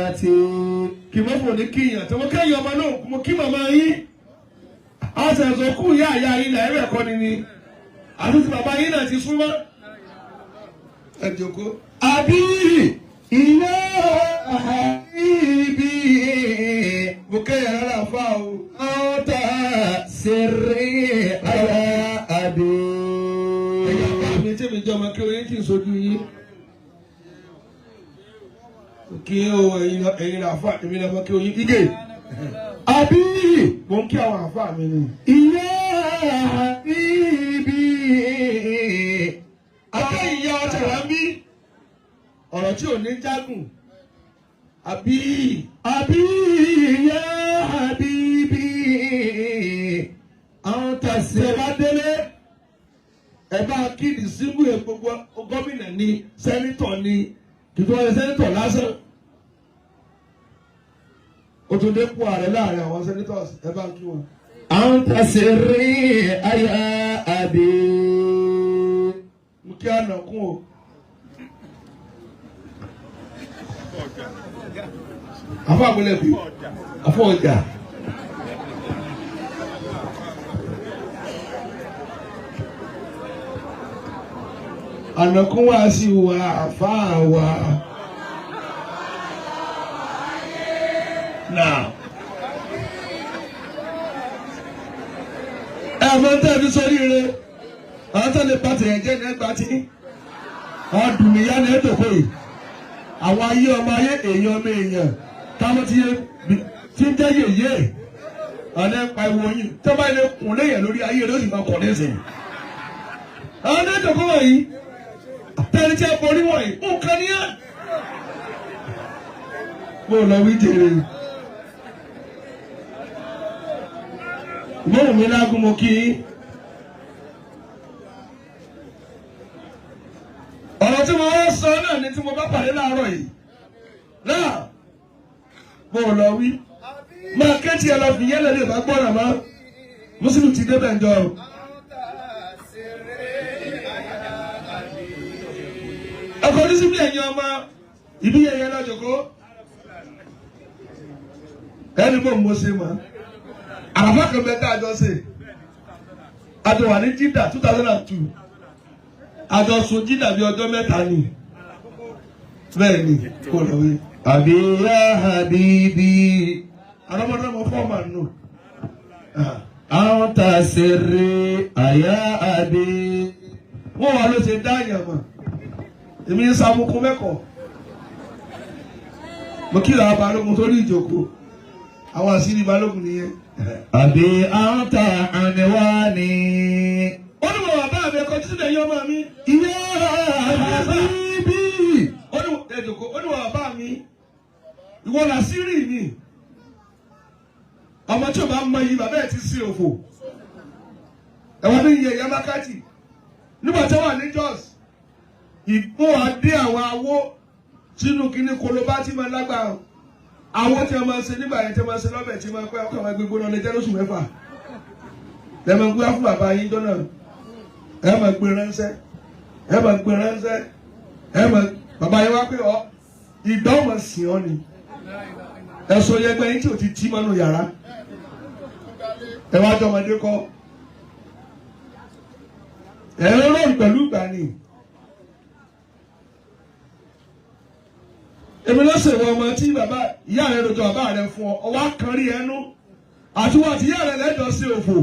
والدتي Kì mọ́ fò ní kíyàn tí mo kẹ́yìn ọmọ náà mo kí màmá yín. Àṣẹ̀ṣọ̀ kú ìyá ìyá yín náà ẹ̀rọ ẹ̀kọ́ ni ni. Àti ti bàbá yín náà ti súnmọ́. Ẹ jókòó. أبي يا حبيبي Mo kẹ́yìn rárá fá o. أنت سري يا أبي Ẹ̀yà bá mi tí mi jẹ́ ọmọ kí oyin kì í sojú yín. Kí o ẹ̀yin àfa èmi lọ́mọ kí oyin kígè. أبي Mo ń kí àwọn àfa mi ni. يا حبيبي Akẹ́yìn ìyá ọtí rẹ̀ ń bí. Ọ̀rọ̀ tí ò ní jágùn. Àbí أبي يا حبيبي أنت tẹ سري bá délé ẹ bá kíni síbú ẹ gbogbo gómìnà ni sẹ́nítọ̀ ni kìtọ́ ẹ sẹ́nítọ̀ lásán. Ó tún dépò ààrẹ láàrin àwọn sẹ́nítọ̀s ẹ bá ń kí wọn. أنت سري يا أبي Mo kí àná kún o. Àfọ àgbélẹ̀ bí àfọ ọjà. Ànàkún wá sí wa àfáà wa. Náà. Ẹ mọ tẹ́ ẹ fi sórí rẹ, àwọn tó lè pàtẹ ẹ̀jẹ̀ ní ẹgbàá tí. Àwọn dùnmíyá ní ẹ̀dọ̀kọ̀ yìí. Àwọn ayé ọmọ ayé èèyàn ọmọ èèyàn táwọn ti yé tí ń jẹ́ yèyé. Àwọn ẹ̀ ń pa ewu yìí tó bá ilé kùn léèyàn lórí ayé rẹ̀ ó sì máa kọ̀ nísìnyí. Àwọn ẹ̀dọ̀kọ̀ wọ̀nyí tẹ́lẹ̀ tí a borí wọ̀nyí nǹkan ní ẹ̀. Mo lọ wí jèrè. Ìgbóhùn mi lágùn mo kí yín. Ọ̀rọ̀ tí mo wá sọ náà ni tí mo bá pàdé láàárọ̀ yìí. Náà mo lọ wí. Máa kẹ́tì ẹ lọ fi yẹ́lẹ̀ lè bá gbọ́dọ̀ mọ́. Mùsùlùmí ti débẹ̀ ń jọ. Ọkọ̀ oníṣíbí ẹ̀yin ọmọ ìbí yẹyẹ lọ́jọ́kọ́. Ẹni bò ń mo ṣe mọ́. Àràfà kan bẹ tá a jọ ṣe. A jọ wà ní Jídà 2002. A jọ sùn Jídà bí ọjọ́ mẹ́ta ni. Bẹ́ẹ̀ ni kò lọ wí. أبي يا حبيبي Àrọ́mọdọ́mọ fọ́ọ̀mà nù. أنت سري يا أبي Wọ́n wà ló ṣe dá àyàn mọ̀. Èmi ń samukun mẹ́kọ̀ọ́. Mo kí làwọn balógun tó ní ìjókòó. Àwọn àṣírí balógun nìyẹn. أبي أنت عنواني Ó ní mo bàbá mi ẹ̀kọ́ títí lẹ́yìn ọmọ mi. يا حبيبي Ó ní ẹ̀jọ̀kọ́ ó ní mo bàbá mi. Ìwọ làṣírí mi. Ọmọ tí o bá mọ iyì bàbá ẹ̀ ti sí òfò. Ẹ̀wọ̀n ní iye ìyá Mákàtì. Nígbà tí wọ́n wà ní Jos, ìgbó adé àwọn awó sínú kíní kolobá tí máa lágbára. Àwọn tí wọ́n máa ń ṣe nígbà yẹn tí wọ́n máa ń ṣe lọ́bẹ̀ tí wọ́n máa ń pẹ́ ọkọ̀ máa gbégbó náà lè jẹ́ lóṣù mẹ́fà. Ẹ máa gbé wá fún bàbá yín jọ́nà. Ẹ máa gbé ránṣẹ́. Ẹ máa gbé ránṣẹ́. Ẹ máa bàbá yín wá pé ọ ìgbà ọmọ sìn ọ́ ni. Ẹ sọ yẹgbẹ́ yín tí ò ti tí mọ́nú yàrá. Ẹ wá jọmọdé kọ́. Ẹ ń rọrùn pẹ̀lú ìgbà ni. Èmi ló ṣèwọ ọmọ tí bàbá ìyá rẹ rojọ́ bàbá rẹ fún ọ, ọwọ́ kan rí ẹnu. Àti wọn àti ìyá rẹ lẹ́jọ́ sí òfò.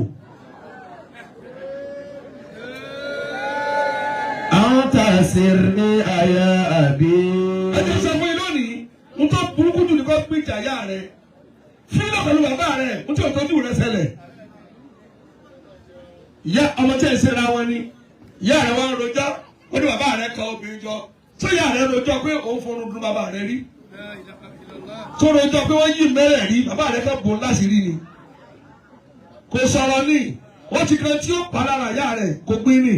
أنت سري يا أبي Ẹ jẹ́ sọ fún yín lónìí, n tó burúkú jù ní kó gbìjà ìyá rẹ. Fílọ̀ pẹ̀lú bàbá rẹ, n tí ò tọ́jú rẹ ṣẹlẹ̀. Ìyá ọmọ tí ẹ̀ ń ṣera wọn ni, ìyá rẹ wá ń rojọ́, ó ní bàbá rẹ kọ obìnrin jọ. Tó ìyá rẹ rojọ́ pé òun fọrun dun bàbá rẹ rí. Tó rojọ́ pé wọ́n yí mẹ́rẹ̀ rí, bàbá rẹ fẹ́ bò láṣìírí ni. Kò sọ̀rọ̀ ní, ó ti kan tí ó pa lára ìyá rẹ̀ kò gbin ni.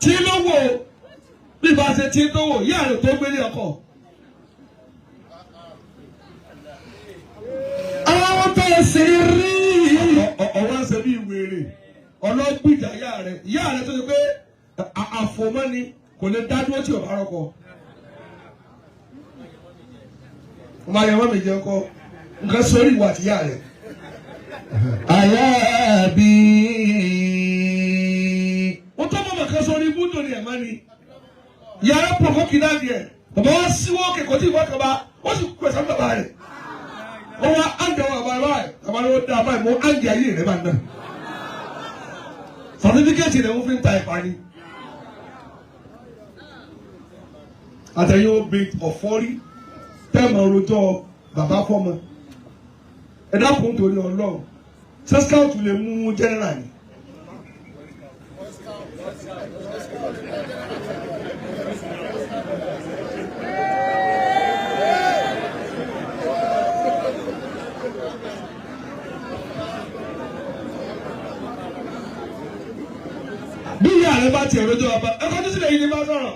Tí ló wò bí bá ṣe tí tó wò, ìyá rẹ̀ tó gbélé ọkọ̀. أنت سري Ọwọ́ ń ṣe bí wèrè ọlọ́gbìjà ìyá rẹ̀ ìyá rẹ̀ tó ṣe pé àfòmọ́ni kò lè dá dúró tí ò bá rọ́kọ. Wọ́n máa yẹ wọ́n mi jẹ́ kọ́ nǹkan sórí ìwà àtìyá rẹ̀. Àyà bí. Wọ́n tó mọ̀ màkà sórí ibùdó ni ẹ̀ má ni. Yàrá pọ̀kọ́ kì í dáàbì ẹ̀. Bàbá wa síwọ́ kẹ̀kọ́ tí ìwà kaba ó sì kú ẹ̀sán bàbá rẹ̀. Ó wá áǹdà wà bàbá rẹ̀ bàbá rẹ̀ ó dá báyìí mọ́ áǹdì ayé rẹ̀ bá ń dà. Sàtífíkẹ́tì rẹ̀ wọ́n fi ń ta ẹ̀pà ni. Àtẹ̀yìn obìnrin ọ̀fọ́rí tẹ́ẹ̀mọ̀ rojọ́ bàbá fọ́mọ. Ẹ dákun torí Ọlọ́run. Ṣé scout lè mú general ni? Bí ìyá rẹ bá tiẹ̀ rojọ́ bàbá ẹ kọjú sílẹ̀ yìí ni bá sọ̀rọ̀.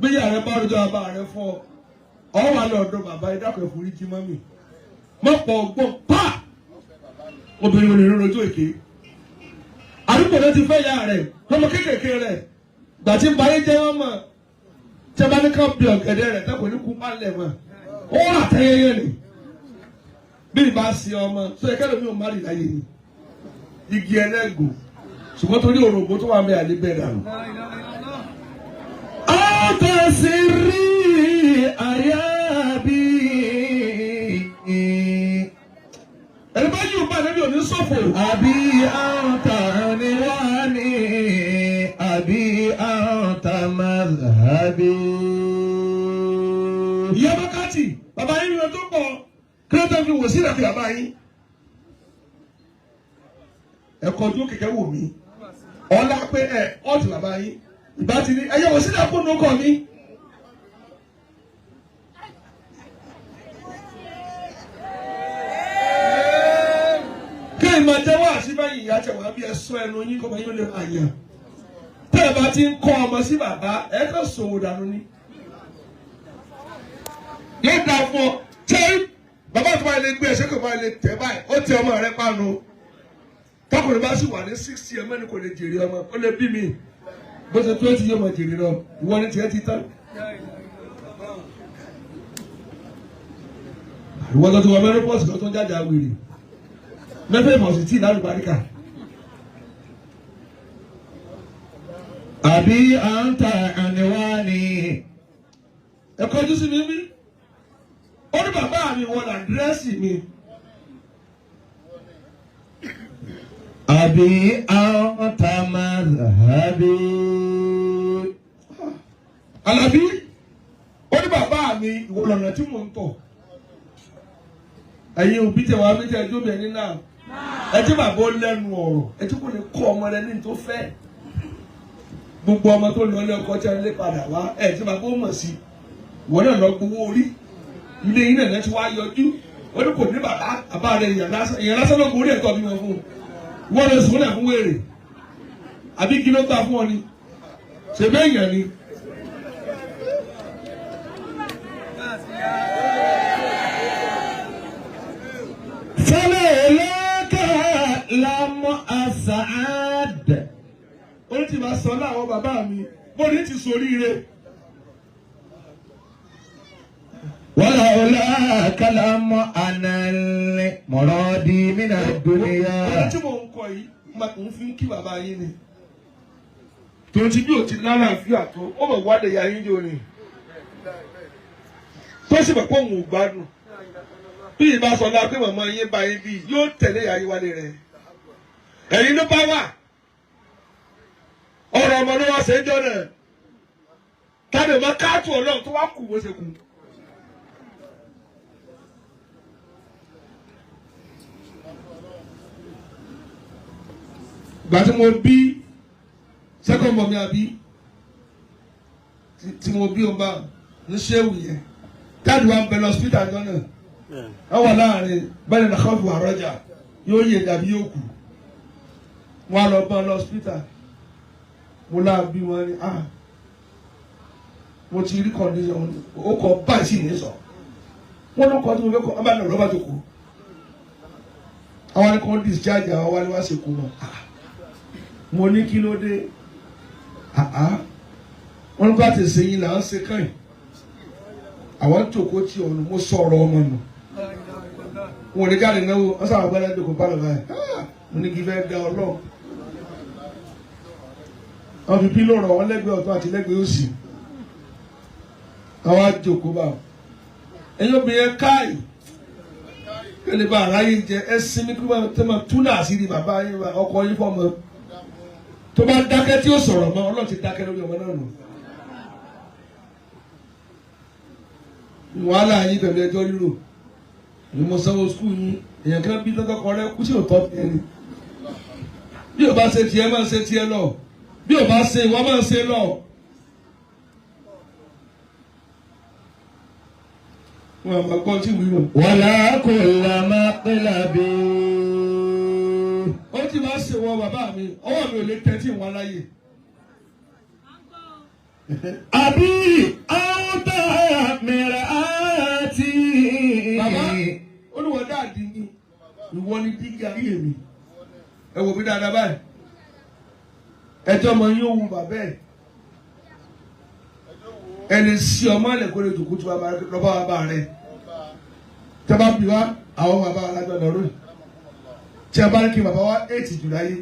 Bí ìyá rẹ bá rojọ́ bàbá rẹ fún ọ, ọ wà lọ́dọ̀ bàbá ẹ dákun ẹ foríjì mọ́mì. Mọ̀pọ̀ ọgbọ́n pa! Obìnrin olè rojọ́ èké. Àdúgbò rẹ ti fẹ́ ìyá rẹ̀ lọ́mọ kéékèèké rẹ̀ gbà tí ń ba ayé jẹ́ wọ́n mọ̀ tí a bá ní ká bí ọ̀gẹ̀dẹ̀ rẹ̀ tẹ́kọ̀ọ́ ní kú pálẹ̀ mọ̀ ó rà tẹ́yẹyẹ ni bí ìbá ṣe ọmọ tó yẹ kẹ́lẹ́ mi ò má rí láyé ni igi ẹlẹ́gùn ṣùgbọ́n torí òròǹbó tó wà mẹ́ àlè bẹ́ẹ̀ dànù. Anta sirri àyà bí. Ẹni bá yóò bá ẹni òní sọ̀fò. Àbí anta unwani, àbí anta madhhabi. Ìyá Bákàtì bàbá yín lọ tó pọ̀ kí ló tó fi wò sí ìrẹ̀fẹ̀ bàbá yín. Ẹ̀kọ́ ojú kẹ̀kẹ́ wò mí. Ọlá pé ẹ ọ̀tí bàbá yín. Ìbá ti ní ẹyẹ wò sílẹ̀ kó nù kọ́ mi. Kéèyàn máa jẹ́wọ́ àṣìbáyìí ìyá tẹ̀wá bí ẹ sọ ẹnu yín kọ́ máa yín lè máa yàn. Tẹ́ ẹ bá ti ń kọ́ ọmọ sí bàbá ẹ kàn sòwò dànù ni. Yóò dà fún ọ ṣé bàbá tó bá lè gbé ẹsẹ̀ kò bá lè tẹ̀ báyìí ó tẹ ọmọ rẹ pánu. Tọkùnrin bá sì wà ní 60 ọmọ ẹni kò lè jèrè ọmọ ó lè bí mi. Bó ṣe 20 yóò máa jèrè lọ ìwọ ni tiẹ̀ ti tán. Ìwọ tó ti wọ mẹ́rin pọ̀sì kan tó ń jáde àwèrè. Mẹ́fẹ́ ìmọ̀sí tí ìlàlùbáríkà. Àbí anta unwani. Ẹ kọjú sí mi bí. Ó ní bàbá mi wọ àdírẹ́sì mi. Àbí anta madhhabi. Àlàbí ó ní bàbá mi ìwọ lọ̀nà tí mò ń tọ̀. Ẹ̀yin òbí tẹ̀ wá bí tẹ̀ ẹjọ́ bẹ̀ nínú náà. Ẹ tí bàbá ó lẹ́nu ọ̀rọ̀ ẹ tí kò lè kọ́ ọmọ rẹ ní tó fẹ́. Gbogbo ọmọ tó lọ ilé ọkọ tí a lè padà wá ẹ tí bàbá ó mọ̀ sí. Ìwọ náà lọ gbowó orí. Ilé yín náà ti wá yọjú. Ó ní kò ní bàbá bàbá rẹ ìyàn lásán ló gorí ẹ̀tọ́ bímọ fún un. Wọ́n lè sùn lẹ̀ fún wèrè. Àbí kí ló gbà fún ọ ni? Ṣé bẹ́ẹ̀ yàn ni? Fọlọ́ọ̀lọ́kà lam as'ad. Ó ní tí máa sọ láwọn bàbá mi bó ní ti soríire. Walaulaka lam anal muradi mina dunya. Ọ̀rọ̀ tí mò ń kọ yìí ń fi ń kí bàbá yín ni. Tòun ti bí ò ti lálàáfíà tó, ó mọ̀ wádìí ya yín jò ni. Tó sì mọ̀ pé òun ò gbádùn. Bí ìbá sọ la pé màmá yín bá yín bí yóò tẹ̀lé ìyá yín wálé rẹ̀. Ẹ̀yin ló bá wà. Ọ̀rọ̀ ọmọ ló wá ṣe ń jọ náà. Tàbí ọmọ káàtù Ọlọ́run tó wá kù bó ṣe kù. Ìgbà tí mo bí second born mi àbí tí mo bí ọba ní ṣéwù yẹn jáde wa ń bẹ lọ hospital jọ náà ẹ wà láàrin bẹ́ẹ̀ ni kọ́ọ̀fù àrọ́jà yóò yè dàbí yóò kù wọn lọ bá lọ hospital mo láà bí wọn ni ah mo ti rí condition ó kọ báyìí sì ní sọ wọn ló kọ tí mo fẹ́ kọ ọba náà lọ́ba tó kù àwọn ni kò discharge àwọn wálé wá ṣèkú mọ́ mo ní kí ló dé wọn bá ti ṣe yín là ń ṣe kàn yín Àwọn jòkó tí ọ̀nà mo sọ̀rọ̀ ọmọ nù. Wọn ò ní jáde náwó, wọ́n sábà gbọ́dọ̀ jòkó bá lọ báyìí. Mo ní kí fẹ́ da ọlọ́ọ̀. Wọ́n fi pílò rọ̀ wọ́n lẹ́gbẹ̀ẹ́ ọ̀tún àti lẹ́gbẹ̀ẹ́ òsì. Àwọn àjòkó bá wọn. Ẹ̀yin obìnrin káì. Kẹ́lẹ́ bá aráyé jẹ ẹ sinmi kí wọ́n tẹ́ máa tú náà sí ni bàbá yín ọkọ yín fọ́mọ. Tó bá dákẹ́ tí ó sọ̀rọ̀ mọ́, Ọlọ́run ti dákẹ́ lórí ọmọ náà nù. Wàhálà yín pẹ̀lú ẹjọ́ rírò. Èmi mo sanwó skul yín, èèyàn kan bí tọ́tọ́ kan rẹ kú sí òótọ́ tiẹ̀ ni. Bí o bá ṣe tiẹ̀ máa ṣe tiẹ̀ lọ. Bí o bá ṣe ìwọ máa ṣe lọ. Wọ́n àmọ́ gbọ́n tí wí wò. Wàlá kò la máa pẹ́ làbí. Ó ti máa ṣe wọ bàbá mi, ọwọ́ mi ò lè tẹ́tí wọn láyè. Àbí àwùtá mìíràn àti. Bàbá olùwọ́ dáàdi mi, ìwọ ni dígí ayé mi. Ẹ wò mí dáadáa báyìí. Ẹjọ́ mọ yín òun bàbá ẹ̀. Ẹni sí ọmọ ẹ̀ kó lè dùkú tí lọ́ba bàbá rẹ̀. Tí a bá bí wa, àwọn bàbá alájọ lọ́rùn. Tí a bá ní kí bàbá wa éètì jù láyé.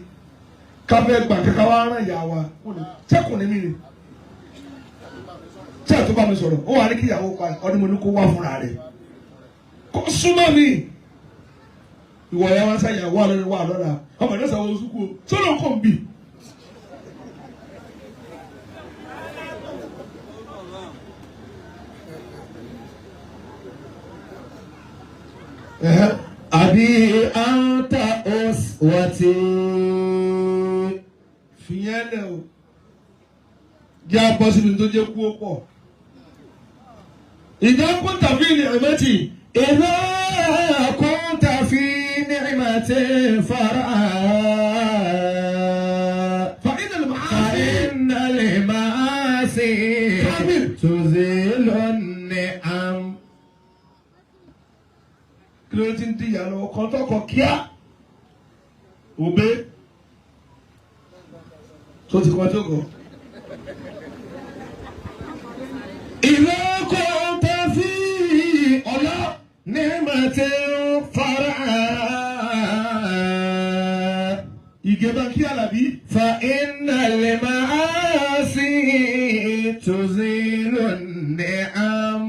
Káfẹ́ gbà kankan wá rán ìyá wa. Sẹ́kùn ní mí ni. Tí a tó bá mi sọ̀rọ̀, ó wà ní kí ìyàwó pa ọdún mo ní kó wá fúnra rẹ̀. Kó súnmọ́ mi. Ìwọ ya wá sáyà wà lórí wà lọ́la. Ọmọ ìdásá wo sùkú o. Sọ́dọ̀ kò ń bì. Àbí àwùtá òswàtí. Fìyẹn lẹ o. Jẹ́ abọ́ síbi tó jẹ́ kú ó pọ̀. Ìjà kún tàbí ní ẹ̀mẹ́tì. إذا كنت في نعمة فرعا فإن المعاصي فإن المعاصي تزيل النعم. Kí ló ti ń di ìyá lọ́wọ́ kan tọkọ kíá? Òbé tó ti kọ́ tó kọ́. إذا كنت في نعمة فرعا Ìgè bá kí Àlàbí. فإن المعاصي تزيل النعم.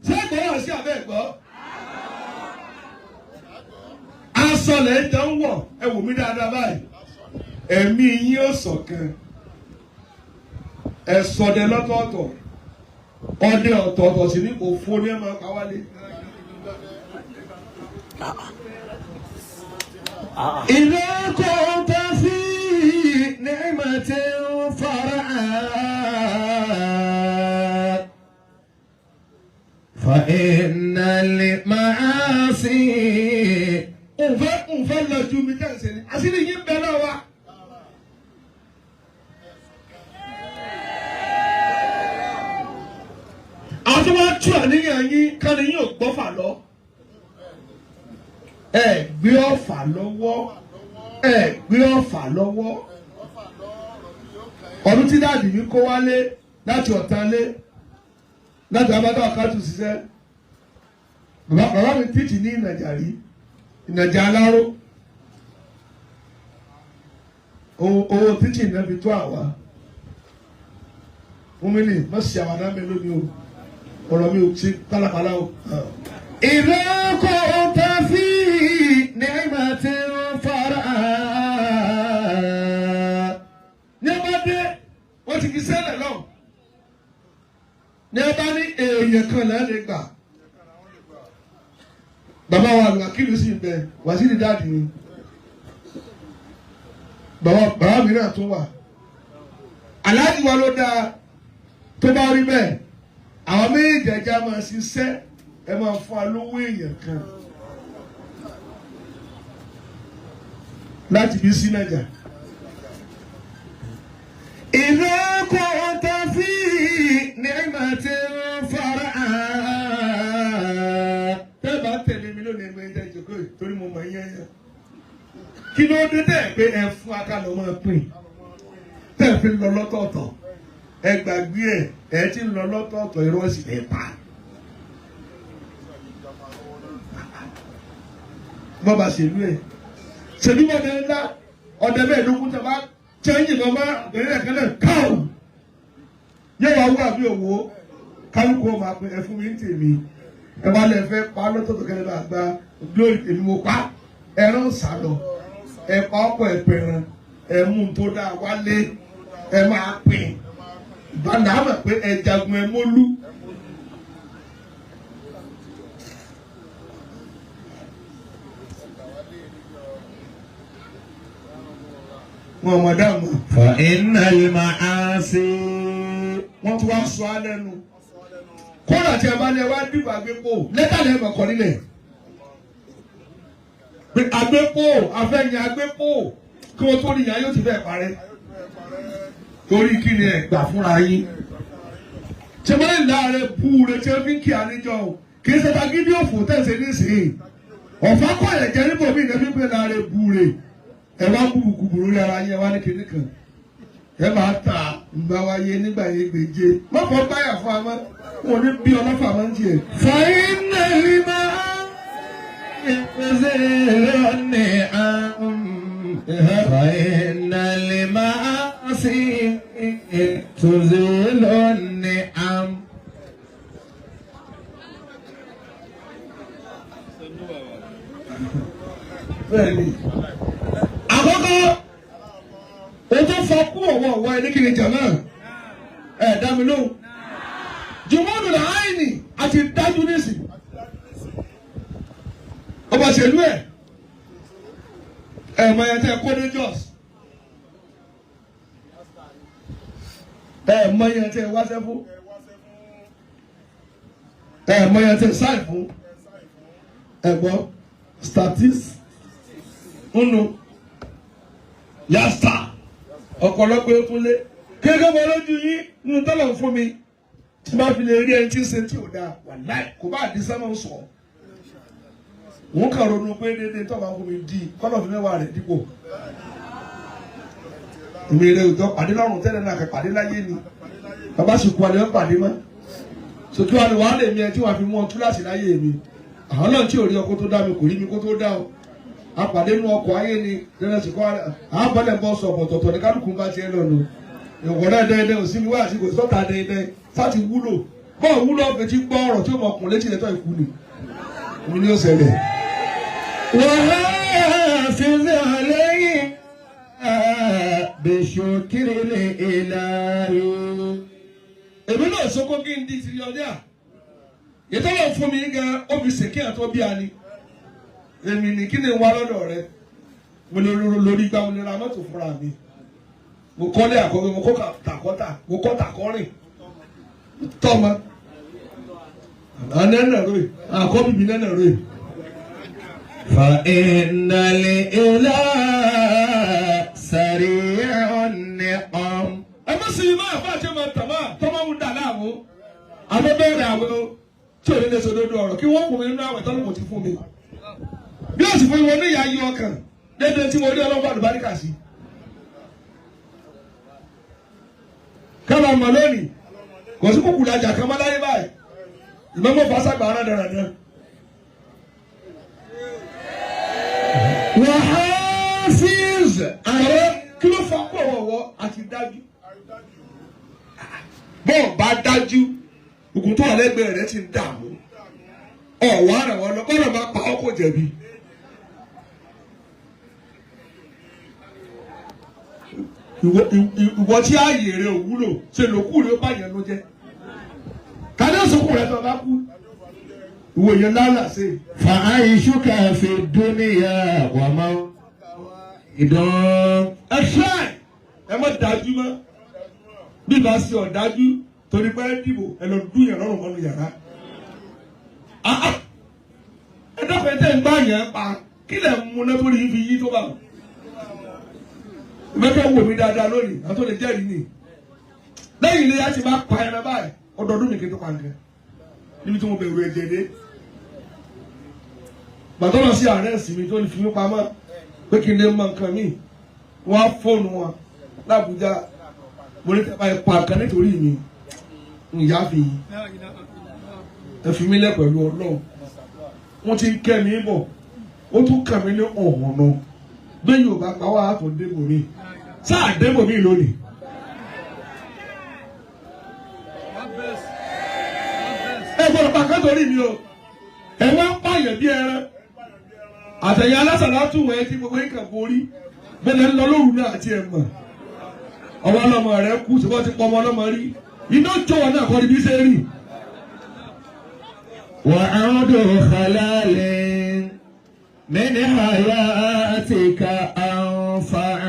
Ṣé ẹ̀gbọ́n wà sí abẹ́ ẹ̀gbọ́? Aṣọ lẹ̀ ń jọ ń wọ̀, ẹ wò mí dáadáa báyìí. Ẹ̀mí yín ó ṣọ̀kan. Ẹ ṣọdẹ lọ́tọ̀ọ̀tọ̀. Ọdẹ ọ̀tọ̀ọ̀tọ̀ sì ní òfo ní ẹ̀ máa pa wálé. إذا كنت في نعمة فرعا فإن المعاصي Òun fẹ́ lọ ju mi jẹ́ ìṣẹ̀lẹ̀. Àṣírí yín bẹ náà wá. Àwọn tó wá tú àníyàn yín kánni yín ò gbọ́fà lọ. Ẹ gbé ọ̀fà lọ́wọ́. Ẹ gbé ọ̀fà lọ́wọ́. Ọdún tí dáàdì mi kó wálé láti ọ̀tán lé láti abátá ọ̀kátù ṣiṣẹ́. Bàbá mi tíìtì ní Ìnàjà rí. Ìnàjà aláró. Owó tíìtì náà fi tó àwa. Fún mi ní má ṣe àwàdà mi lónìí o. Ọ̀rọ̀ mi ò ṣe pálapàla o. إذا كنت في نعمة فرعا Ní ẹ bá dé, wọ́n ti fi sẹ́lẹ̀ lọ. Ní ẹ bá ní èèyàn kan náà lè gbà. Bàbá wa Àlùwàkìlù sì ń bẹ, Wàsílì dáàdì mi. Bàbá mi náà tún wà. Aláàjì wa ló dáa tó bá rí bẹ́ẹ̀. Àwọn méjèèjì ẹja máa ṣiṣẹ́ ẹ máa fún alówó èèyàn kan. Láti bí sí Nàìjà. إذا كنت في نعمة فرعا Tẹ́ bá tẹ̀lé mi lónìí ẹgbẹ́ ẹja ìjókòó yìí torí mo mọ̀ ń yẹ́yẹ́. Kí ló dé tẹ̀ pé ẹ fún akálọ̀ máa pín? Tẹ́ fi lọ lọ́tọ̀ọ̀tọ̀. Ẹ gbàgbé ẹ̀ ẹ ti ń lọ lọ́tọ̀ọ̀tọ̀ irọ́ sì lè pa. Bọ́ba ṣèlú ẹ̀. Ṣèbí bọ́dẹ ńlá ọdẹ mẹ́ẹ̀ẹ́dógún tẹ bá chẹ́yìn lọ bá bẹ̀rẹ̀ kẹ́lẹ̀ káwù. Yóò wá wú àbí òwò kálukú ọmọ àpè ẹ fún mi ń tèmi. Ẹ wá lẹ fẹ́ pa lọ́tọ̀ọ̀tọ̀ kẹ́lẹ́ bá gba glory èmi mo pa ẹran sálọ ẹ pa ọkọ̀ ẹ̀pẹ̀rẹ̀ ẹ mú un tó dáa wálé ẹ máa pín ìbáná àmọ̀ pé ẹ jagun ẹ mólú. Wọn mọ̀ dáàmú. فإن المعاصي Wọ́n tún wá sọ á lẹ́nu. Kódà tí ẹ bá ní ẹ wá dìbò àgbépo lẹ́tà lẹ́ẹ̀ mọ̀ kọ́ nílẹ̀. Pé àgbépo afẹ́yìn àgbépo kí wọ́n tó níyà yóò ti fẹ́ parẹ́. Torí kí ni ẹ gbà fúnra yín? Ṣé wọ́n lè láàárẹ̀ búure tí wọ́n fi ń kí àníjọ o? Kì í ṣe ta gídí òfò tẹ̀sẹ̀ nísìnyí. Ọ̀fà kọ̀ ẹ̀ jẹ́ níbo mi ìdẹ́bí pé láàárẹ̀ búure. Ẹ wá gbùgbùgbù lórí ara yín ẹ wá ní kinní kan. Ẹ máa ta ǹgbà wáyé nígbà yẹn gbèje. Má fọ báyà fún wa mọ́. Wọn ò ní bí ọlọ́fà máa ń tiẹ̀. فإن المعاصي تزيل النعم فإن المعاصي تزيل النعم Bẹ́ẹ̀ni. Àkọ́kọ́, o tó fọ kú ọ̀wọ́ ọ̀wọ́ ẹni kí ni jàmá? Ẹ dá mi lóhùn. Jùmọ́nù làáìnì àti dájú nísì. Ọba ṣèlú ẹ̀. Ẹ mọ ẹ tẹ́ kó ní Jos. Ẹ mọ ẹ tẹ́ wáṣẹ́ fún. Ẹ mọ ẹ tẹ́ sáì fún. Ẹ gbọ́, statis nnu yasta ọ̀pọ̀lọpọ̀ ekunlé kékeré wọn lójú yín nínú tọ́lọ̀ fún mi tí bá fi lè rí ẹni tí ń ṣe tí ò dáa wàláì kò bá àdí sẹ́mọ̀ ń sọ òun kàn ronú pé déédéé tọ́ba fún mi di kọ́lọ̀ fún mẹ́wàá rẹ̀ dípò èmi rẹ̀ òjò pàdé lọ́rùn tẹ́lẹ̀ náà kẹ́ pàdé láyé ni bàbá sì kú alẹ́ pàdé mọ́ sókè wà ní wàá lè mi ẹ tí wàá fi mú ọ túláàsì láyé mi àwọn náà tí ò rí ọ kó tó dá mi kò rí mi kó tó dá ọ apàdé nu ọkọ̀ ayé ni dandan sì kọ́ àbọ̀lẹ̀ bọ́ sọ ọ̀tọ̀ọ̀tọ̀ ní kálukú bá tiẹ̀ lọ́nu ìwọ̀n náà dẹ́dẹ́ ò sí mi wá àti kò sọ́ta dẹ́dẹ́ sáti wúlò bọ́ọ̀ wúlò ọ̀fẹ́ tí gbọ́ ọ̀rọ̀ tí ó mọ̀ kùn létí lẹ́tọ̀ ìkú ni òun ni ó ṣẹlẹ̀. وحافظ عليها بشكر الإله Èmi náà sọ́kọ́ kí n di tìrìọ̀díà ìtọ́lọ̀ fún mi gan ó fi ṣèké àtọ́ bí a ni èmi ní kí ni wá lọ́dọ̀ rẹ mo lè lórí gbá mo lè ra mọ́tò fúnra mi mo kọ́lé àkọ́gbé mo kọ́ tàkọ́tà mo kọ́ tàkọ́rìn tọ́mọ nẹ́nà rè àkọ́bí mi nẹ́nà rè. فإن الإله سريع النقم Ẹ má sì máa fà tí ó máa tàmá tọ́mọ́ ń dà láàmú àbẹ́bẹ́rẹ́ àwọn tí ò ní lè sòdodo ọ̀rọ̀ kí wọ́n kún mi nínú àwẹ̀ tọ́lọ́ kò ti fún mi. Bí ó sì fún mi wọn ní ìyá yí ọkàn dédé tí mo rí ọlọ́gbọ́n àlùbáríkà sí. Kábà mọ̀ lónìí kò sí kúkú lajà kan mọ́ láyé báyìí ìmọ̀mọ́ fásàgbà ara dáradára. وحافظ Ààrẹ kí ló fa kó ọ̀wọ́ àti dájú. Bọ́ọ̀ bá dájú ògùn tó wà lẹ́gbẹ̀ẹ́ rẹ̀ ti ń dààmú. Ọ̀wọ́ ara wọn lọ bọ́ọ̀lù máa pa ọ́ kò jẹ̀bi. Ìwọ tí ààyè rẹ ò wúlò ṣe lòkù rẹ ó bá yẹn ló jẹ. Tàbí òsùnkùn rẹ tó bá kú. Ìwọ yẹn lálà sí. فعيشك في الدنيا وموعد Ẹ ṣáì ẹ má dájú mọ́. Bí bá ṣe ọ̀dájú torí pé ẹ dìbò ẹ lọ dún yẹn lọ́rùn mọ́nu yàrá. Ah, ah. Ẹ dákun ẹ tẹ́ ń gbá yẹn pa kí lẹ̀ ń mu náà torí yín fi yí tó bá wọn. Ìfẹ́ wò mí dáadáa lónìí, àwọn tó lè jẹ́rìí ni. Lẹ́yìn ilé yá ti máa pa ẹran báyìí, ọdọọdún nìkan tó pa nǹkan. Níbi tí mo bẹ̀rù ẹ̀jẹ̀ dé. Bàtọ́ lọ sí àárẹ̀ sí mi tó lè fi mí pamọ́ pé kí n lè mọ nǹkan míì. Wọ́n á fóònù wọn l'Àbújá. Mo ní tẹ́ bá yẹ pa nǹkan nítorí mi. Ìyá fi yín. Ẹ fi mí lẹ̀ pẹ̀lú Ọlọ́run. Wọ́n ti ń kẹ́ mi bọ̀. Ó tún kàn mí ní ọ̀hún náà. Bẹ́ẹ̀ yóò bá pa wá tó débò mi. Sáà débò mi lónìí. Ẹ gbọ́dọ̀ pa kán torí mi o. Ẹ wá ń pààyàn bí ẹran. Àtẹ̀yìn alásàlátù wẹ̀ tí gbogbo yín kàn borí. Bẹ́ẹ̀ ń lọ lóru náà àti ẹ̀ mọ̀. Ọmọ ọlọ́mọ rẹ kú ṣùgbọ́n ti pọ̀ ọmọ ọlọ́mọ rí. Iná jọ̀wọ́ náà kọ́ ni bí ṣe rí. وعود خلال من حياتك أنفع.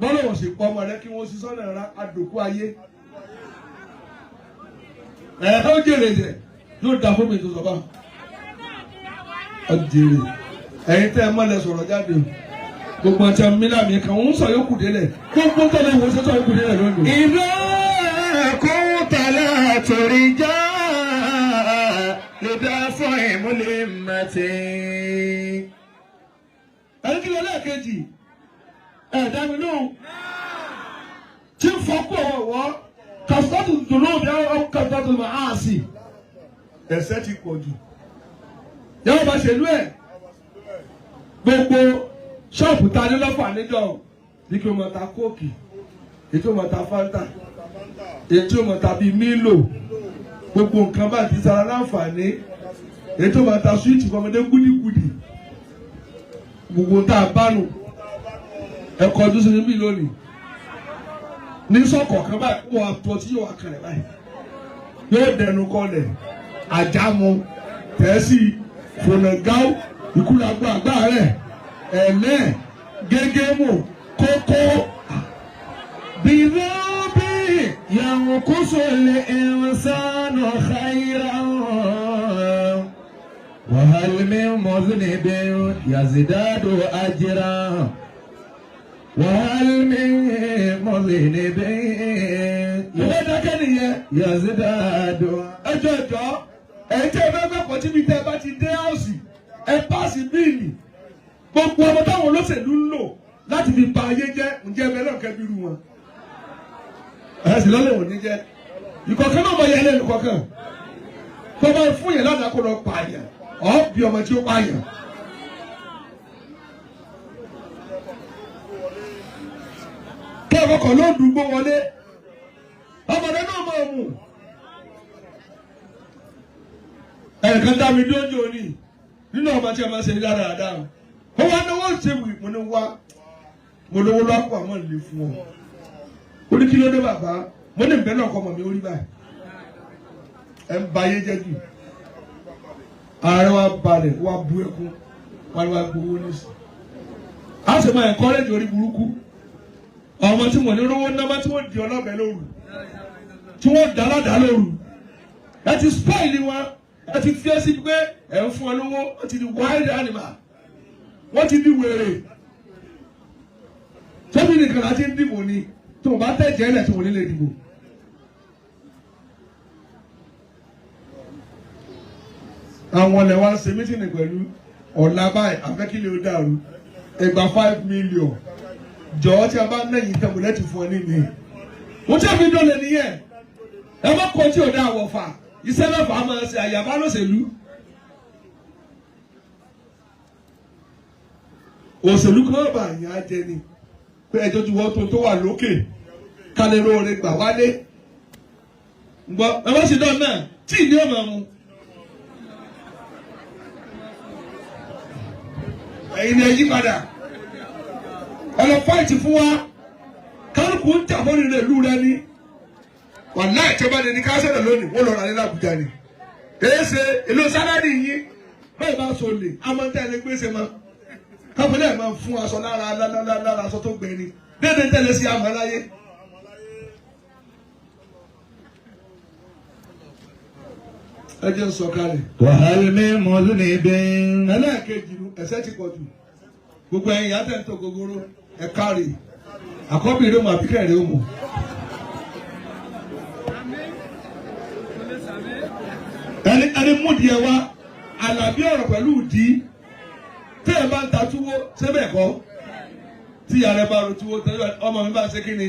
Bọ́lá ò sì pọ̀ ọmọ rẹ kí wọ́n sísọ́ náà ra àdòkú ayé. Ẹ ó jèrè jẹ yóò da fún mi tó sọ bá. Ọ jèrè. Ẹ̀yin tẹ́ ẹ mọ́lẹ̀ sọ̀rọ̀ jáde o. Gbogbo ọtí mílíọ̀nù kan ń sọ yókù délẹ̀. Gbogbo tọ́lẹ̀ ìwọ sọ́sọ́ yókù délẹ̀ lónìí. إذا كنت لا ترجى لدافع ملمة. Ẹni kí ló lẹ́ẹ̀kejì? Ẹ dá mi lóhùn. Tí ń fọ́kù ọ̀wọ́, kàṣítọ́tù dùnú bí àwọn kàṣítọ́tù máa sì. Ẹ̀ṣẹ̀ ti pọ̀ jù. Yàrá bá ṣèlú ẹ̀. Gbogbo ṣọ́ọ̀bù ta ní lọ́fà níjọ́ ní kí o máa ta kóòkì, èyí tí o máa ta Fanta, èyí tí o máa ta bíi Mílò, gbogbo nǹkan bá ti sara láǹfààní, èyí tí o máa ta súwìtì fọmọdé gúdígúdí, gbogbo tá a bá nù ẹ̀kọ́ ọdún sí níbí lónìí. Ní sọ́kọ̀ kan báyìí, wọ́n á tọ́ tí yóò wá kalẹ̀ báyìí. Yóò dẹnu kọlẹ̀, àjámu, tẹ̀sí, fònàgáwó, ìkúlagbọ́ àgbà rẹ̀, ẹ̀lẹ́, gégémù, kókó. بذنب ينقص الإنسان خيرا وهل من مذنب يزداد أجرا وهل من مذنب Ìwé dákẹ́ nìyẹn. يزداد. Ẹjọ́ ẹjọ́, ẹ̀yin tí ẹ fẹ́ fẹ́ pọ̀ tíbi tẹ́ ẹ bá ti dé áùsì, ẹ páàsì bíìlì. Gbogbo ọmọ táwọn olóṣèlú ń lò láti fi ba ayé jẹ́, ǹjẹ́ ẹbẹ náà kẹ́bí irú wọn? Ẹ sì lọ́lẹ̀ òní jẹ́. Ìkọ̀kan náà mọ yẹlẹ́ ìkọ̀kan. Tó bá fún yẹn ládàá kó lọ pààyàn, ọ̀ bí ọmọ tí ó pààyàn. Kí ọkọ̀ ló dùgbò wọlé. Ọmọdé náà mọ̀ mú. Ẹnìkan dá mi dójú òní nínú ọmọ tí a máa ṣe dáradára. Ó wá náwó ṣe wì mo ní wá. Mo lówó lọ́pọ̀ àmọ́ lè fún ọ. Ó ní kí ló dé bàbá? Mo ní ìbẹ́ náà kọ́ ọmọ mi ó rí báyìí. Ẹ ń ba ayé jẹ́ jù. Ààrẹ wa balẹ̀ wa bu ẹkún wa ni wa gbowó nísì. A sì máa encourage orí burúkú. Ọmọ tí wọ́n ní rówó náà tí wọ́n di ọlọ́bẹ lóru. Tí wọ́n dá ládàá lóru. Ẹ ti spoil wọn. Ẹ ti fi ẹ́ sí pé ẹ̀ ń fún ọ lówó. Wọ́n ti di wild animal. Wọ́n ti di wèrè. Tóbi nìkan láti ń dìbò ni. Tí wọ́n bá tẹ̀jẹ̀ ẹ̀lẹ̀ tí wọ́n ní lè dìbò. Àwọn ọ̀lẹ̀ wa ń ṣe mítìnì pẹ̀lú ọ̀la báyìí àfẹ́kílẹ̀ ó dàrú. Ẹgbà 5 million. Jọ̀ọ́ tí a bá nẹ̀yìn tẹ̀wọ̀ lẹ́tì fún ọ nínú. Mo tí a fi dọ́lẹ̀ nìyẹn. Ẹ má kọ tí ò dá àwọ̀ fà. Iṣẹ́ mẹ́fà máa ṣe àyàbá lọ́sẹ̀lú. Òṣèlú kan bá yàn á jẹ ni. Pé ẹjọ́ tí wọ́n tó wà lókè. Kálẹ̀ lóore gbà wálé. Ǹgbọ́ ẹ má ṣe dán náà tí ìní ọmọ mu. Ẹ̀yin ni ẹ yí padà. Ẹ lọ fáìtì fún wa. Kálukú ń jà fún ìrìn ìlú rẹ ni. Wàláì tí ó bá lè ní káṣẹ́lẹ̀ lónìí, wọ́n lọ rà ní Àbújá ni. Èé ṣe èlò sálárì yín. Bẹ́ẹ̀ bá so lè, a máa ń tẹ̀lé gbèsè mọ́. Káfíńlẹ̀ máa ń fún aṣọ lára lára aṣọ tó gbẹ ni. Déédéé tẹ̀lé sí àmọ́ láyé. Ẹ jẹ́ ń sọ kalẹ̀. وهل من مذنب. Ẹlẹ́ẹ̀kejì nu ẹ̀ṣẹ̀ ti pọ̀ jù. Gbogbo ẹ̀yin ìyá tẹ̀ ń tò gogoro ẹ̀ kárì. Àkọ́bí rẹ̀ mọ̀ àbíkẹ́ rẹ̀ mọ̀. Ẹni múdi ẹ wá, àlàbí ọ̀rọ̀ pẹ̀lú ìdí. Tẹ́ ẹ bá ń ta túwó, sẹ́bẹ̀ kọ́. Tí ìyá rẹ̀ bá ro túwó, tẹ́lẹ̀ ọmọ mi bá ń ṣe kí ni?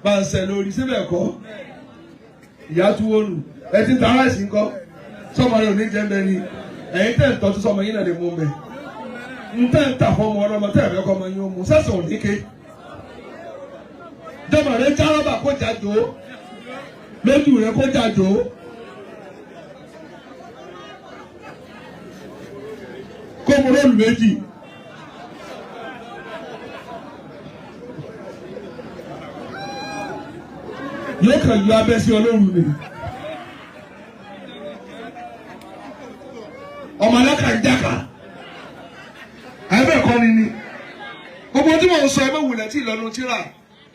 Bá ń ṣẹ lórí, sẹ́bẹ̀ kọ́. Ìyá túwó nù. Ẹ ti ń ta ráìsì ńkọ́. Sọmọ rẹ ò ní jẹ́ mbẹ́ ni. Ẹ̀yin tẹ̀ ń tọ́jú sọmọ yín náà lè mú mbẹ́. Ń tẹ̀ ń tà fọmọ ọlọ́mọ tẹ̀ ẹ̀fẹ́ kọ́ ọmọ yín ó mú. Sẹ́sàn ò ní ké. Jọmọ rẹ járọ́bà kó jàjò. Lójú rẹ kó jàjò. Kó mo róòlù méjì. Yóò kàn yọ abẹ́ sí ọlọ́run ni. Ọmọ aláka ń jáka. Àyẹ̀bẹ̀ kọ́ ni ni. Gbogbo tí mò ń sọ ẹgbẹ́ wulẹ̀ tí ìlọ́nu tíra.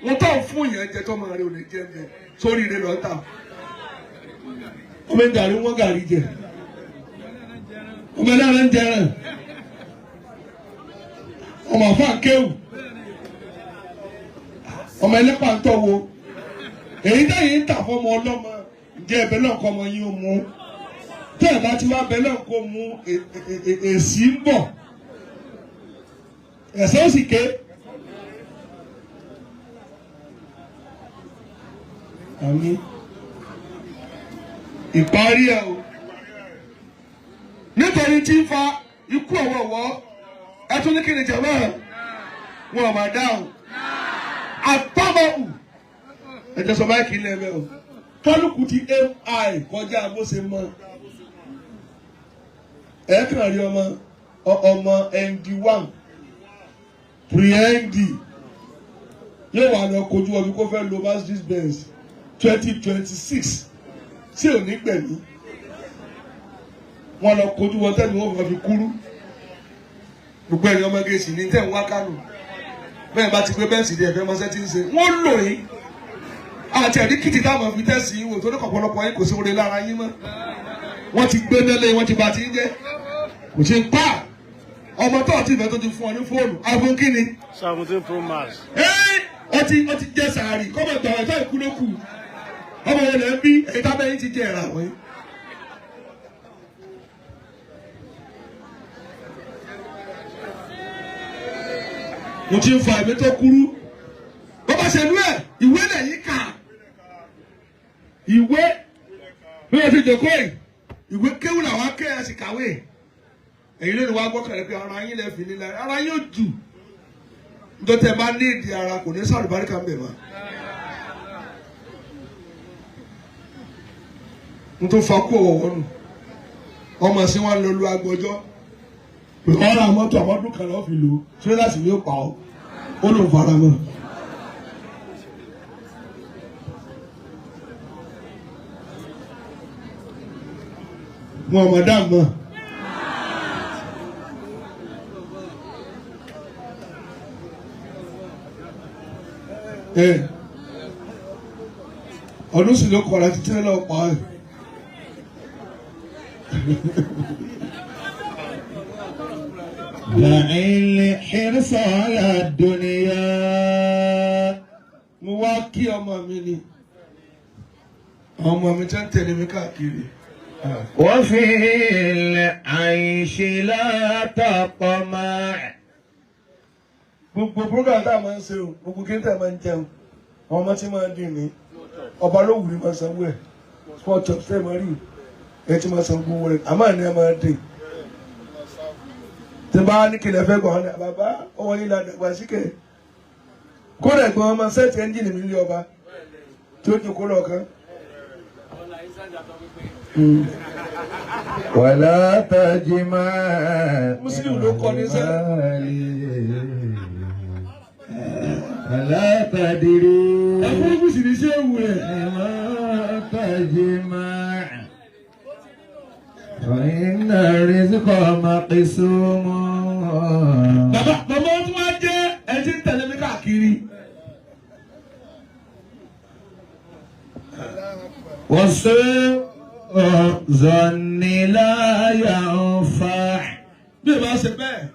Wọ́n tó ń fún yẹn jẹ tọ́mọ rẹ ò lè jẹ ẹ sórí rẹ lọ́ta. Ọmọ gàrí wọ́n gàrí jẹ. Ọmọ ẹlẹ́rìn ń jẹrán. Ọmọ àfa ń kéwù. Ọmọ ẹlẹ́pà ń tọ́wo. Èyí tẹ́yìn ń tà fọmọ ọlọ́mọ ǹjẹ́ ẹbẹ̀ náà kọ́ ọmọ yín ó mú. Tẹ́ ẹ̀ bá ti wá bẹ náà kó mú èsì ń bọ̀. Ẹ̀sẹ̀ ó sì ké. Àmín. Ìparí ẹ̀ o. Nítorí tí ń fa ikú ọ̀wọ̀ọ̀wọ́, ẹ tún ní kí ni jẹ̀mọ́ wọn ò máa dáhùn. Àtọ́mọ̀hù. Ẹ jẹ́ sọ báyìí kì í lẹ́ẹ̀mẹ́ o. Kálukú ti AI kọjá bó ṣe mọ. Ẹ kàn rí ọmọ ọmọ ND1 pre-ND yóò wà lọ kojú ọdún kó fẹ́ lo Mercedes Benz 2026 tí ò ní gbẹ̀mí. Wọ́n lọ kojú wọn tẹ́lu wọn fi kúrú. Gbogbo ẹ̀yin ọmọ gẹ̀ẹ́sì ní tẹ̀ ń wá Kánò. Bẹ́ẹ̀ bá ti gbé bẹ́ẹ̀sì dé ẹ̀fẹ́ mọ́sẹ́ tí ń ṣe. Wọ́n lò yín. Àti ẹ̀rí kìtì táwọn fi tẹ̀sí yín wò torí ọ̀pọ̀lọpọ̀ yín kò sí oore lára yín mọ́. Wọ́n ti gbé nílé wọ́n ti bá ti ń jẹ́. Kò ṣe ń pa. Ọmọ tó àti ìfẹ́ tó ti fún ọ ní fóònù. iPhone kí ni? 17 Pro Max. Ẹ́ ọtí jẹ sàárì kọ́mọ̀ gbàwẹ̀ tó ìkú ló kù. Ọmọ yẹn lẹ́ ń bí èyí tábẹ́ yín ti jẹ ẹ̀rà wọ́n. Mo ti ń fa ẹ̀mí tó kúrú. Bó bá ṣe nú ẹ̀, ìwé lẹ̀yìn kà. Ìwé bí wọ́n ti jòkó yìí, ìwé kéwù làwọn ké ẹ̀ sì kàwé. Èyí lónìí wá gbọ́kànlé pé ara yín lè fi nílẹ̀, ara yín ò jù. Nítorí tẹ́ bá ní ìdí ara kò ní sọ̀rọ̀ báríkà ń bẹ̀ mọ́. N tó fa kú ọ̀wọ̀wọ́ nù. Ọmọ sí wọn lọ lu agbọjọ́. Ọ̀rọ̀ àmọ́tò àmọ́dún kan lọ́ọ́ fi lò ó. Tírélàsì ni ó pa ọ́. Ó lòun fara mọ́. Wọn ò mọ̀ dá mọ́. Ọdún sì ló kọ̀ láti tírélà ọ̀pá ẹ̀. دع الحرص على الدنيا. Mo wá kí ọmọ mi ni. Àwọn ọmọ mi tẹ́ ń tẹ̀lé mi káàkiri. وفي العيش لا تطمع. Gbogbo program tá a máa ń ṣe o, gbogbo kí n tẹ̀ máa ń jẹun. Àwọn ọmọ tí máa ń dín ní. Ọba ló wù ní máa sanwó ẹ̀. Sport shop tẹ́ máa rí. Ẹ ti máa san gbogbo rẹ̀. Àmọ́ àní ẹ máa dín. Tí bá ní kí lè fẹ́ gbọ̀n ní bàbá ọwọ́ yìí la dàgbà síkẹ̀. Kódà ẹ̀gbọ́n ọmọ sẹ́ẹ̀tì ẹ́ńjìnì mi lé ọba tí ó jókòó lọ́ọ̀kan. ولا تجمع Muslim ló kọ ní sẹ́. ولا تدري Ẹ̀fọ́ gúúsì ní ṣé ewu rẹ̀. لما تجمع فإن الرزق مقسوم. Bàbá bàbá tí wọ́n jẹ́ ẹ ti ń tẹ̀lé mi káàkiri. وسوء الظن لا ينفع. Bí o bá ṣe bẹ́ẹ̀,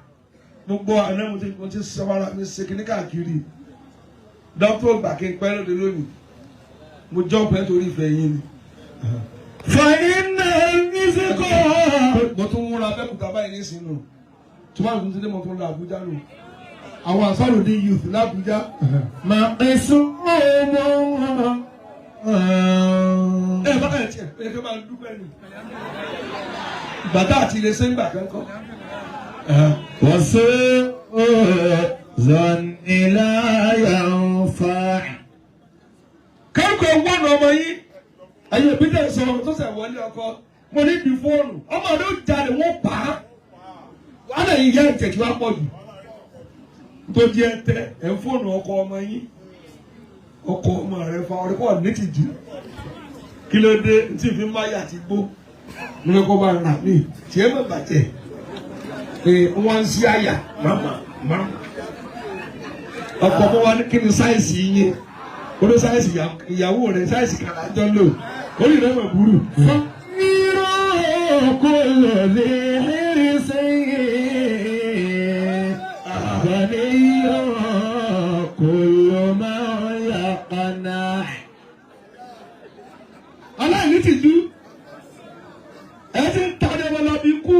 gbogbo àná mo ti sọ ara mi ṣe kíní káàkiri. Dókítà ògbà kí n pẹ́ lóde lónìí. Mo jọ́ pẹ́ torí ìfẹ́ yín ni. فإن الرزق Mo tún múra Abẹ́òkúta báyìí nísìnyí. Tí wọ́n tún ti dé mo tún lọ Àbújá nù. Àwọn Ansarudeen youth l'Àbújá. مقسوم. Ẹ bá ẹ tiẹ̀ ẹ kẹ́ máa dúpẹ́ ni. Bàtà àti ilé sẹ́ńgbà kankan. وسوء الظن لا ينفع. Kẹ́kọ̀ọ́ wọ́n ọmọ yín. Ẹ̀yin òbí tẹ̀ sọ tó sẹ̀ wọlé ọkọ. Mo ní bí fóònù. Ọmọ rẹ̀ ó jalè wọ́n pa á. Wàhálà yìí yá ìtẹ̀tù wá pọ̀ jù. Tó jẹ́ tẹ ẹ̀ ń fóònù ọkọ ọmọ yín. Ọkọ ọmọ rẹ̀ fa ọ̀rẹ́ pọ̀ ní tìjú. Kí ló dé tí ìfi máyà ti gbó? Mo ní kó bá rà mí. Tiẹ̀ mọ̀ bàjẹ́. Ee wọ́n ń sí àyà màmá màmá. Ọkọ ọmọ wa ní kí ni sáìsì yín? Olú sáìsì ìyàwó rẹ̀ sáìsì kàrà jọ lò. Orí rẹ̀ mọ̀ burú. فقير كل ذي حرص غني كل من يقنع. Aláìní tìjú. Ẹ ti ń tàdé ọmọ lọ bí kú.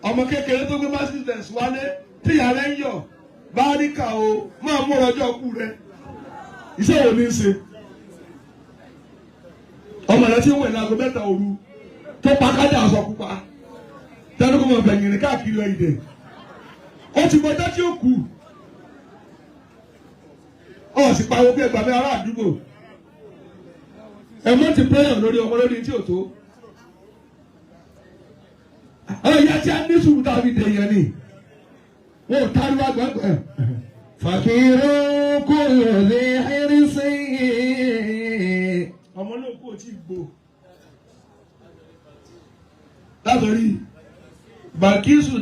Ọmọ kékeré tó gbé Mercedes wálé tí ìyá rẹ̀ ń yọ̀ báríkà o máa múra ọjọ́ kú rẹ̀. Iṣẹ́ wo ni í ṣe? Ọmọ rẹ̀ ti ń wẹ̀ láago 3 òru tó pa kájà aṣọ pupa. Tẹnu kò mọ̀ bẹ̀yìn rìn káàkiri ìdè. Ó ti gbọ́dọ̀ tí ó kù. Ó sì pariwo pé ẹgbàá mi ará àdúgbò. Ẹ mọ́ ti pẹ́yàn lórí ọmọ lórí tí ò tó. Àwọn ìyá tí a ní sùúrù tàbí dèèyàn ni. Wọ́n ò táríwá gbàgbọ́. فقير كل ذي حرص. Ọmọ náà kò tí ì gbò. Látọ̀rí Bàkísù.